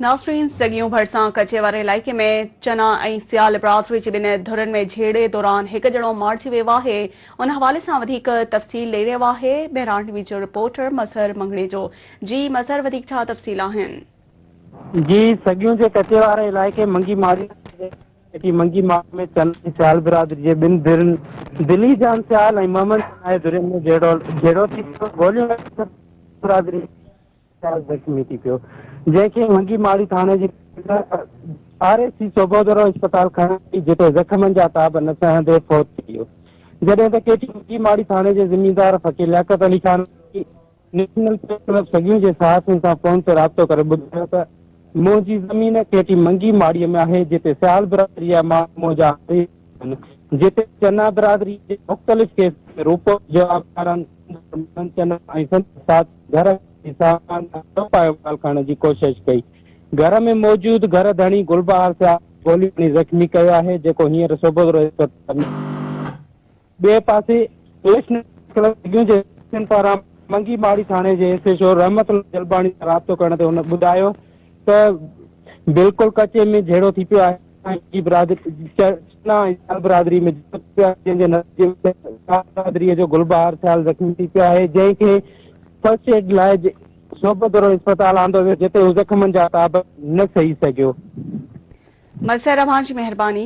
ناظرين سڳيون ڀرسان ڪچي واري علائقي ۾ چنا ۽ سيال برادري جي ٻن ڌرين ۾ جهيڙي دوران هڪ ڄڻو مارجي ويو آهي ان حوالي سان وڌيڪ تفصيل ڏئي رهيو آهي مهراڻ ٽي وي جو رپورٽر مظهر مڱڻيجو جي مظهر وڌيڪ ڇا تفصيل آهن. جي سڳيون جي ڪچي واري علائقي منگي ماڙي جي منگي ماڙي ۾ چنا ۽ سيال برادري جي ٻن ڌرين دلي جان سيال ۽ محمد چنا جي ڌرين ۾ جهيڙو ٿي پيو گوليون هڻي برادري سيال زخمي ٿي پيو، جنهن کي منگي ماڙي ٿاڻي جي آر ايس سي صوبودرو اسپتال کڻي وئي، جتي زخمن جا تاب نه سهندي فوت ٿي ويو. جڏهن ته ڪيٽي منگي ماڙي ٿاڻي جي زميندار Faqir Liaquat Ali Khan national press club سڳيون جي صحافين سان فون تي رابطو ڪري ٻڌايو ته منهنجي زمين ڪيٽي منگي ماڙي ۾ آهي، جتي سيال برادري جا ماڻهو منهنجا حريف آهن، جتي چنا برادري جي مختلف ڪيسن ۾ روپوش جوابدارن محمد چنا ۽ سندس ساٿين گهر جي سامان ۽ چوپايو مال کڻڻ جي ڪوشش ڪئي. گهر ۾ موجود گهر ڌڻي گلبهار سيال کي گولي هڻي زخمي ڪيو آهي، جيڪو هينئر صوبودرو اسپتال ۾. ٻئي پاسي نيشنل ڪلب جي سدسين پاران منگي ماڙي ٿاڻي جي S H O Rahmat Ullah Jalbani سان رابطو ڪرڻ تي هن ٻڌايو ته بلڪل ڪچي ۾ جهيڙو ٿي پيو آهي ۽ برادري چنا ۽ سيال برادري ۾ جهيڙو ٿي پيو آهي جنهن جي نتيجي ۾ سيال برادري جو گلبهار سيال زخمي ٿي پيو آهي جنهن کي فرسٽ ايڊ لاء صوبه اسپتال آندو ويو جتي هو زخمن جا تاب نه سهي سگهيو. مظهر اوهان جي مهرباني.